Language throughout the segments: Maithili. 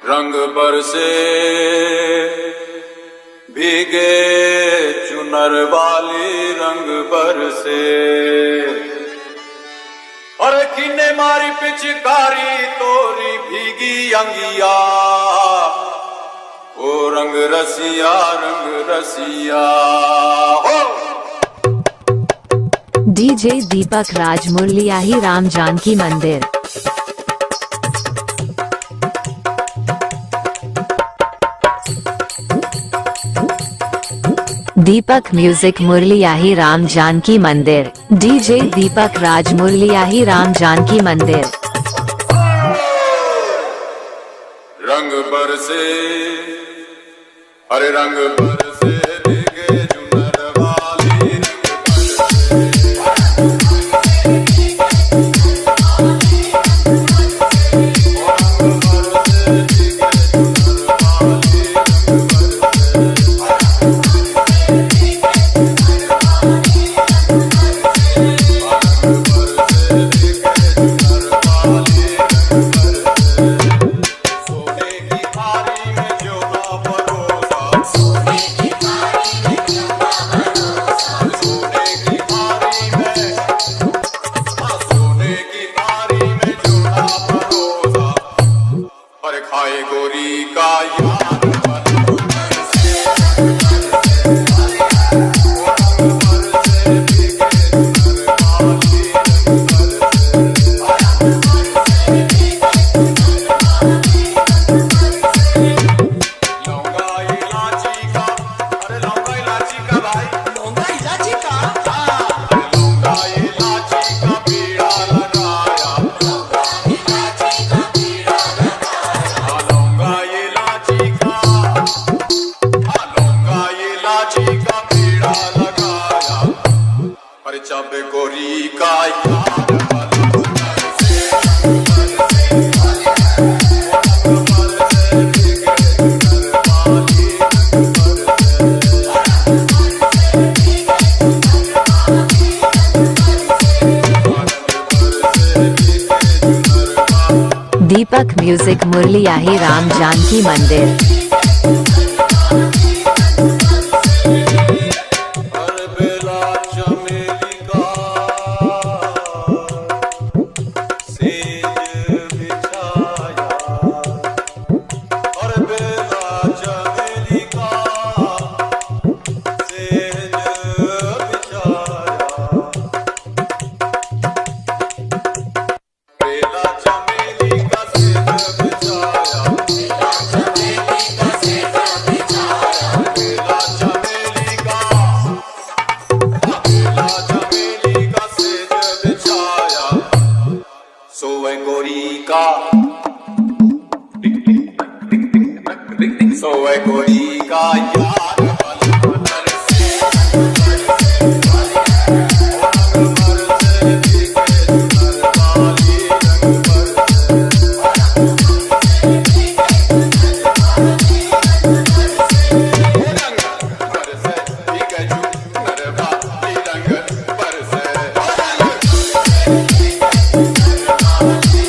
रंग बरसे भीगे चुनर वाली रंग बरसे। और किने मारी पिचकारी तोरी भीगी अंगिया, ओ रंग रसिया रंग रसिया हो। डीजे दीपक राज मुरलियाही राम जानकी मंदिर। दीपक म्यूजिक मुरलियाही राम जानकी मंदिर। डीजे दीपक राज मुरलियाही राम जानकी मंदिर। रंग बरसे, अरे रंग बरसे भीगे चुनर वाली रंग बरसे। रंग बरसे भीगे चुनर वाली रंग बरसे। रंग बरसे भीगे चुनर वाली रंग बरसे। सोने की थाली में जो ना परोसा, सोने की थाली में, सोने की थाली में जो ना परोसा, अरे खाए गोरी का यार बरसे। रंग बरसे भीगे चुनर वाली रंग बरसे। लौंगा इलायची का, अरे लौंगा इलायची का भाई, लौंगा इलायची का, अरे लौंगा इलायची का बीड़ा लगाया, लौंगा इलायची का, लौंगा इलायची का बीड़ा लगाया, अरे चब गोरी का यार बरसे। रंग बरसे भीगे चुनर वाली रंग बरसे। रंग बरसे भीगे चुनर वाली। दीपक म्यूजिक मुरलियाही राम जानकी मंदिर। अरे बेला चमेली का सेज बिछाया, अरे बेला चमेली का सेज बिछाया, बेला चमेली का सेज बिछाया, बेला चमेली का, बेला चमेली का सेज बिछाया, सोए गोरी का, सोए गोरी का यार बरसे। रंग बरसे भीगे चुनर वाली रंग बरसे। रंग बरसे भीगे चुनर वाली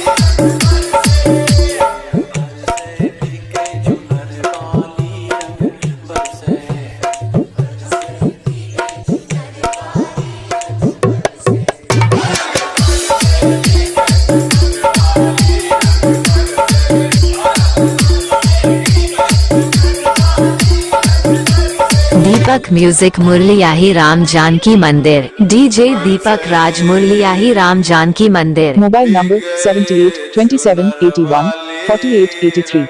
रंग बरसे। भीगे चुनर वाली रंग बरसे। दीपक म्यूजिक मुरलियाही राम जानकी मंदिर। डीजे दीपक राज मुरलियाही राम जानकी मंदिर। Mobile number 78 27 81 48 83.